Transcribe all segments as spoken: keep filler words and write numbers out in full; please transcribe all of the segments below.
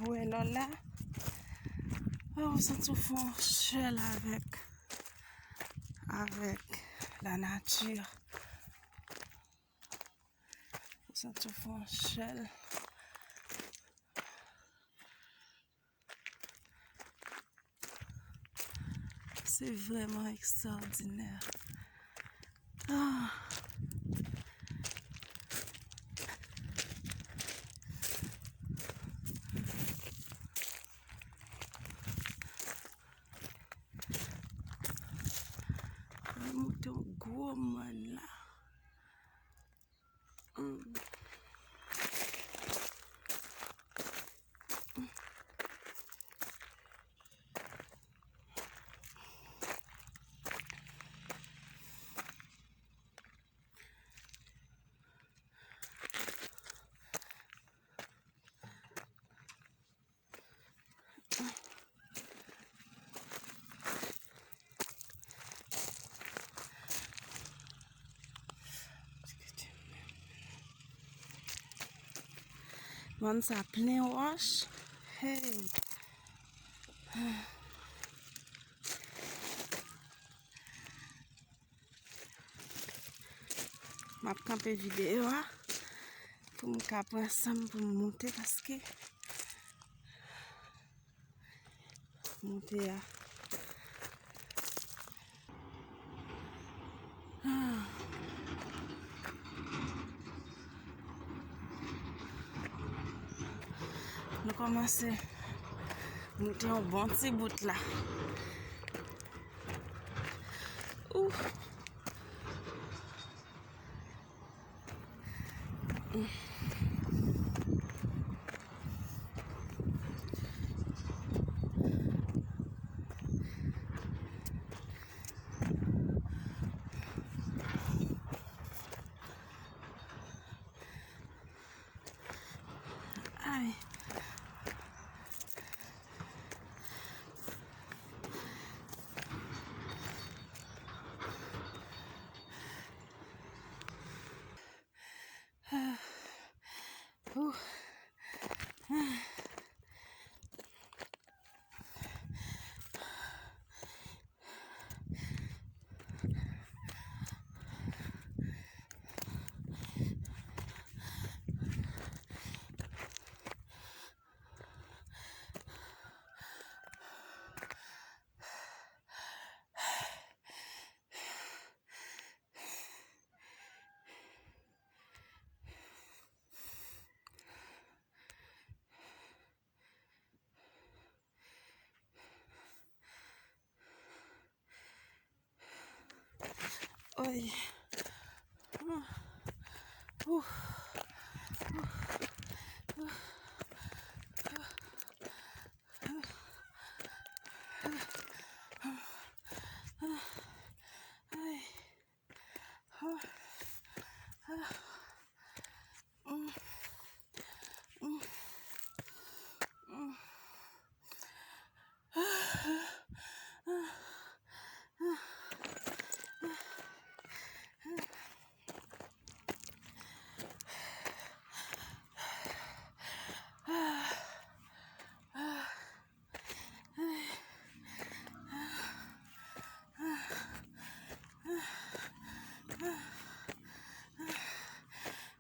Wè lò la. Oh, ou santi w fè yon chèl avèk, avèk la nati. Ou santi w fè yon chèl. Se vrèman ekstraòdinè. Ah. Mwen monte yon gwo mòn la. Mòn sa plen wòch. Hey. M ap kanpe videyo a pou m ka pran san m pou m monte, paske monte a. Ah. Nou kòmanse monte yon bon ti bout la. Ouf. Ay. Ah. Ouh. Ah.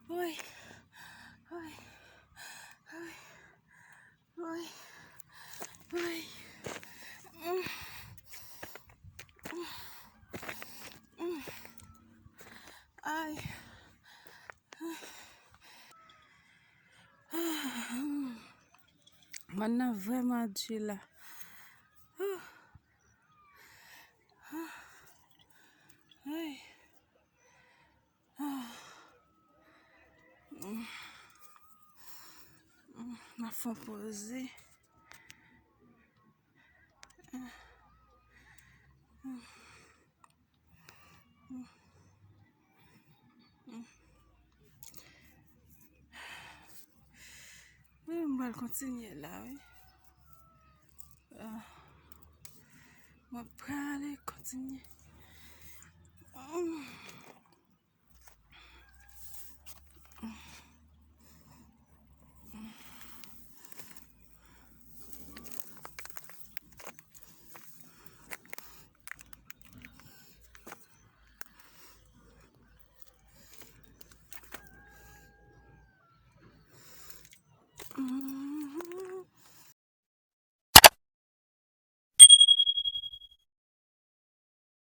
Oy. Ay. Woy. Woy. Woy. Woy. Woy. Ay. Mòn nan vrèman di la. Ay. M ap fè yon poze. Wi, m pral kontinye la, wi. Ah. Mwen prale kontinye. Mm.